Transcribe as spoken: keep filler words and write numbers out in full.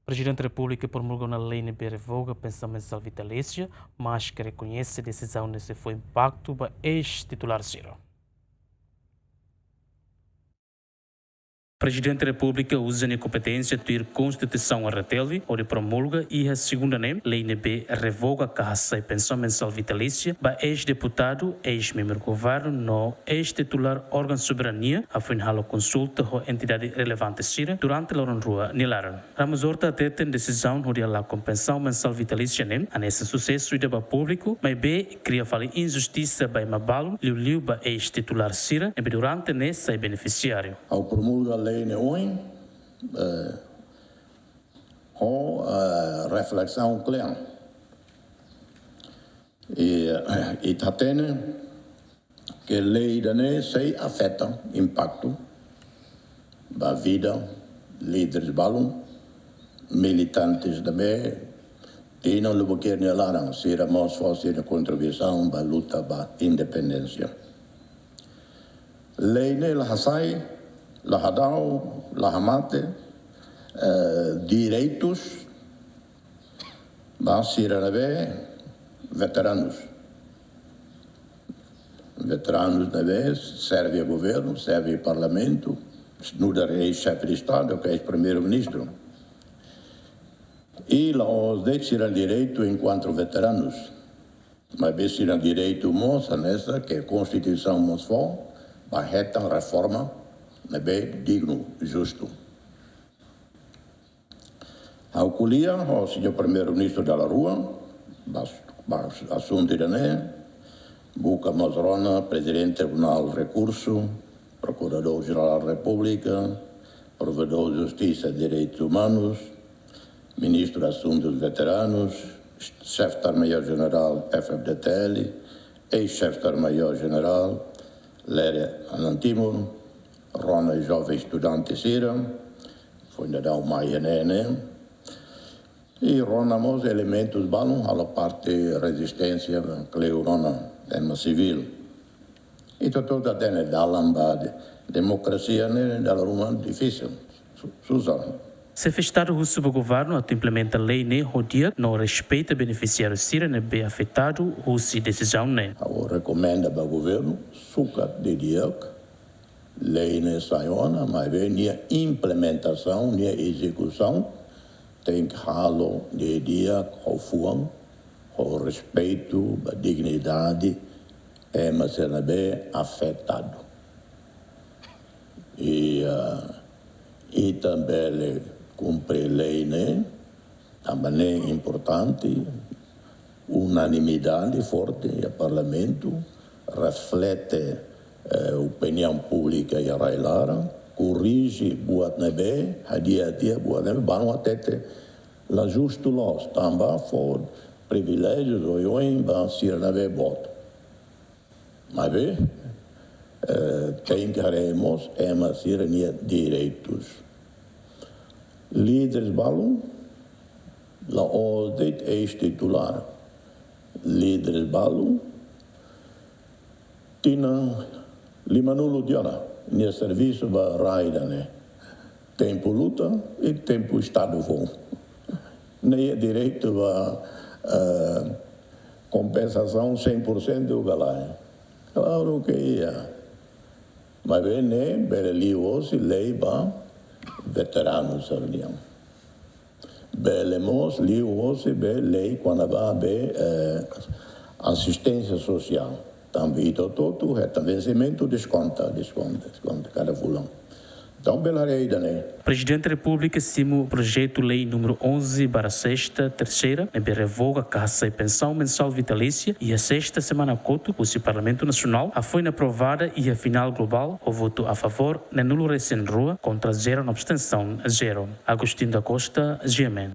Prezidente Repúblika promulga ona lei ne'ebé revoga pensaun mensál vitalísia, mas ke rekoñese desizaun ne'e sei fó impaktu ba eis-titulár sira. Prezidente Repúblika uza nia kompeténsia tuir Konstituisaun R T L hodi promulga iha segunda ne'e lei ne'ebé revoga ka hasai pensaun mensál vitalísia ba eis-deputadu, eis-membru governu no eis-titulár órgaun soberania, hafoin halo konsulta ho entidade relevante sira durante loron rua nia laran. Ramos Horta hateten desizaun hodi halakon pensaun mensál vitalísia ne'e hanesan susesu ida ba públiku, maibé kria fali injustisa ba ema balun, liuliu ba eis-titulár sira ne'ebé durante ne'e sai benefisiáriu. Ha'u promulga lei ne'e ohin, eh, ho, eh, reflesaun kle'an. I, eh, ita hatene ke lei ida-ne'e sei afeta, impaktu ba vida líderes balun, militantes também, tinan lubuk nia laran, sira mós fó sira kontribuisaun ba luta ba independénsia. Lei ne'e la hasai, la hadau, la hamate, eh, direitus ba sira ne'ebé veteranus. Veteranus ne'ebé serve governu, serve parlamentu, nu'udar eis-xefe de Estadu, ka eis-primeiru-ministru. I la'ós de'it sira direitu enkuantu veteranus, maibé sira direitu mós hanesan ke Konstituisaun mós fó, ba hetan reforma ne'ebé dignu, justu. Ha'u ko'alia ho señór Primeiru-Ministru dala rua ba, ba asuntu ida-ne'e, buka mós rona Prezidente Tribunál Rekursu, Prokuradór Jerál Repúblika, Provedór Justisa e Direitus Umanus, Ministru Asuntus Veteranus, Xefe Estadu-Maiór Jerál F-FDTL, eis-Xefe Estadu-Maiór Jerál Lere Anan Timur, rona joven estudante sira, foin daudaun mai iha ne'e ne'e. I rona mós elementus balun halo parte rezisténsia, kleur ona ema sivíl. I ita hotu hatene dalan ba de-, demokrasia ne'e dala ruma difisil, su-, susar. Xefe Estadu husu ba governu atu implementa lei ne'e ho di'ak no respeita benefisiáriu sira ne'ebé afetadu husi desizaun ne'e. Ha'u rekomenda ba governu sukat didi'ak lei ne'e sai ona, maibé nia implementasaun, nia ezekusaun, tenke halo didi'ak ho fuan, ho respeitu ba dignidade ema sira ne'ebé afetadu. I, ah, ita bele kumpre lei ne'e, tanba ne'e importante, unanimidade forte iha Parlamentu, reflete, eh, opiniaun públika iha rai-laran, korrije buat ne'ebé, hadi'a tiha buat ne'ebé, balun hatete la justu loos, tanba fó priviléjius oioin ba sira ne'ebé boot. Maibé, eh, tenke haree mós ema sira-nia direitus. Líderes balun, la'ós de'it eis-titulár. Líderes balun, tinan limanulu tiha ona nia servisu ba rai ida-ne'e. Tempu luta i tempu Estadu foun. Nia iha direitu ba, eh, kompensasaun cem por cento ka lae? Klaru ke iha. Maibé ne'e bele liuhosi lei ba veteranus sira-nian. Bele mós liuhosi be lei kona-ba be, eh, asisténsia sosiál. Tanba ita hotu hetan vensimentu, deskonta, deskonta, deskonta kada fulan. Entaun, bele haree ida-ne'e. Prezidente Repúblika simu projetu lei númeru onze barra sexta, terceira, ne'ebé revoga ka hasai pensaun mensál vitalísia, iha sesta semana kotuk, husi Parlamentu Nasionál, hafoin aprovada iha final globál, ho votu a favór neenulu resin rua, kontra zero no abstensaun zero. Agostinho da Costa, G M N.